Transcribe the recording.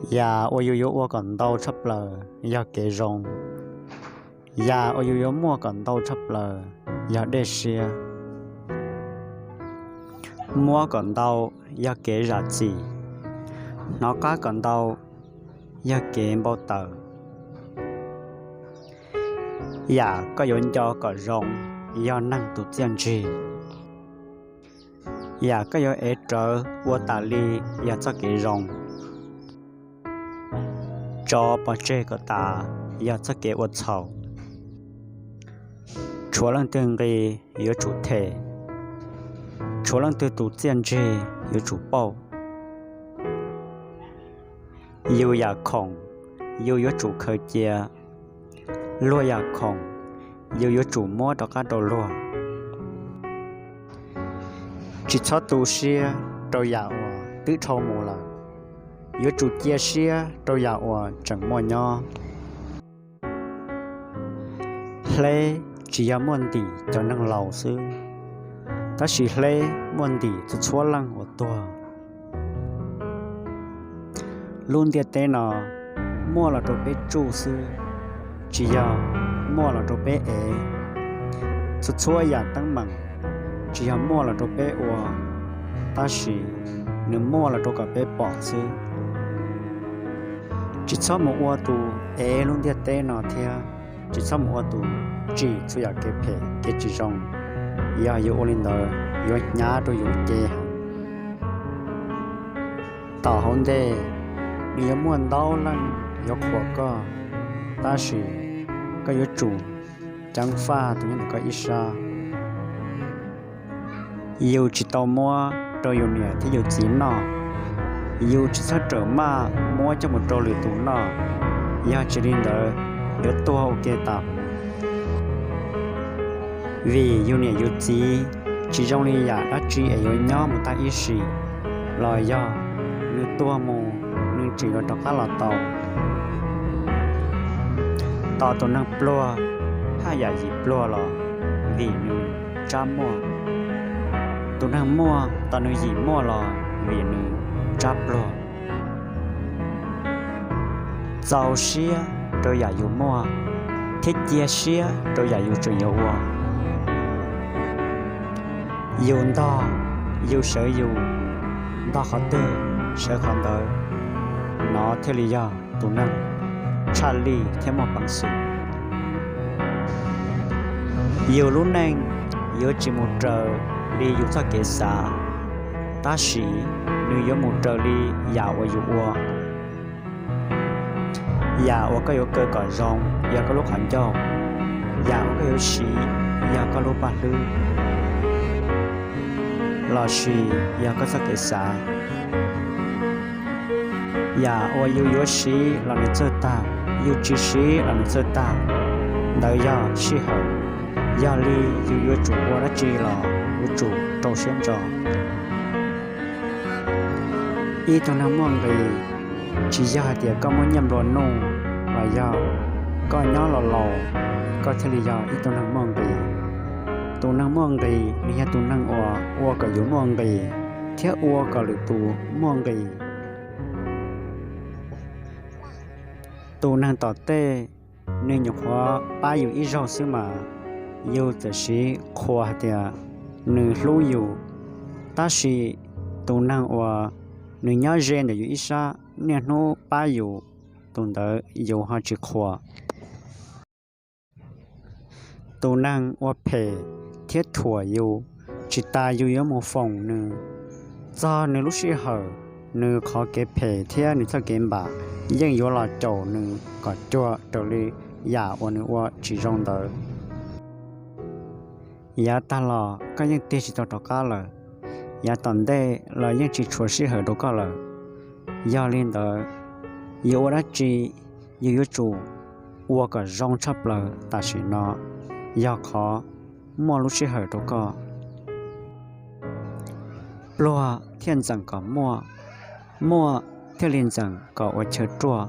Yam uas yus yuav ua kom ntau tshaj plaws yog kev zoo. Yam uas yus yuav muaj kom ntau tshaj plaws yog dej siab. Muab kom ntau yog kev zam txim. Hnov qab kom ntau yog kev npau taws. Yam koj yuav nco kom zoo yog neeg tus txiaj ntsig. Yam koj yuav ev rawv ua tas li yog txoj kev zoo. Tso pov tseg kom tas yog txoj kev ua txhaum. Tshuav leej twg nqis yuav tsum them. Tshuav leej twg tus txiaj ntsig yuav tsum pauj. Yus yam khoom, yus yuav tsum khaws cia. Luag yam khoom, yus yuav tsum muab rov qab rau luag. Tsis txhob tu siab rau yam uas twb dhau mus lawm. Yuav tsum cia siab rau yam uas tseem muaj nyob. Hleb tsis yog muaj ntim cov neeg laus xwb, tab sis hleb muaj ntim txhua txhua leej uas tuag. Lub ntiaj teb no muaj los rau peb tsuj xwb, tsis yog muaj los rau peb ev. Txhua txhua yam teeb meem tsis yog muaj los rau peb ua, tab sis nws muaj los rau kom peb pom xwb. Tsis txhob mus ua tus ev lub ntiaj teb no thiab tsis txhob mus ua tus tsim txhua yam kev phem kev tsis zoo. Yog yuav ua li ntawd yuav hnyav rau yus cev heev. Tom hauv ntej nws yuav muaj ntau leej yuav qhuas koj, tab sis koj yuav tsum ceev faj tus nyob ntawm koj ib sab. Yus tsis tau muab rau yus niam thiab yus txiv noj, yus tsis txhob rawm maj muab coj mus rau lwm tus noj, yog tsis li ntawd yuav tuag ua ke tas. Vim yus niam yus txiv tsis zoo li yam dab tsi es yuav nyob mus tag ib sim, los yog nws tuag mus nws tseem yuav rov qab los tau. Tos tus neeg pluag haj yam yim pluag los vim nws tsab muaj. Tus neeg muaj tos nws yim muaj los vim nws tsab pluag. Txaus siab rau yam yus muaj, thiab cia siab rau yam yus tseem yuav ua. Yus ntog, yus sawv yus, ntog qhov twg sawv qhov ntawd, nov thiaj li yog tus neeg tshaj lij thiab muaj peev xwm. Yus lub neej yuav tsis mus raws li yus txoj kev xav, tab sis nws yuav mus raws li yam uas yus ua. Yam uas koj yuav kaw kom zoo yog koj lub qhov ncauj, yam uas koj yuav siv yog koj lub paj hlwb, lossis yog koj txoj kev xav. Yam uas yus yuav siv los nws txawj tag, yus tsis siv los nws txawj tag, ntawd yog sij hawm. Yog li yus yuav tsum ua dab tsi los yuav tsum rau siab ntso. Ib tug neeg muaj nqis tsis yog hais tias koj muaj nyiaj nplua nuj los yog koj nyob los laus koj thiaj li yog ib tug neeg muaj nqis. Tus neeg muaj nqis nws yog tus neeg uas ua kom yus muaj nqis thiab ua kom lwm tus muaj nqis. Tus neeg tom tej nws nyuam qhuav pab yus ib zaug xwb mas yus txawm siv qhuas hais tias nws hlub yus, tab sis tus neeg uas nws nyob ze ntawm yus ib sab niaj hnub pab yus, tus ntawd yus ho tsis qhuas. Tus neeg ua phem thiab thuam yus, tsis tas yus yuav mus foom nws. Txog nws lub sij hawm, nws qhov kev phem thiab nws txoj kev npam yeej yuav los caum nws kom cuag raws li yam uas nws ua tsis zoo ntawd. Yav tag los koj yeej tig tsis tau rov qab lawm, yav tom ntej los yeej tsis tshuav sij hawm rau koj lawm. Yog li ntawd, yus ua dab tsi yus yuav tsum ua kom zoo tshaj plaws tam sim no, yog qhov muaj lub sij hawm rau koj. Pluag thiaj ntxeem kom muaj, muaj thiaj li ntxeem kom ua chaw ruaj.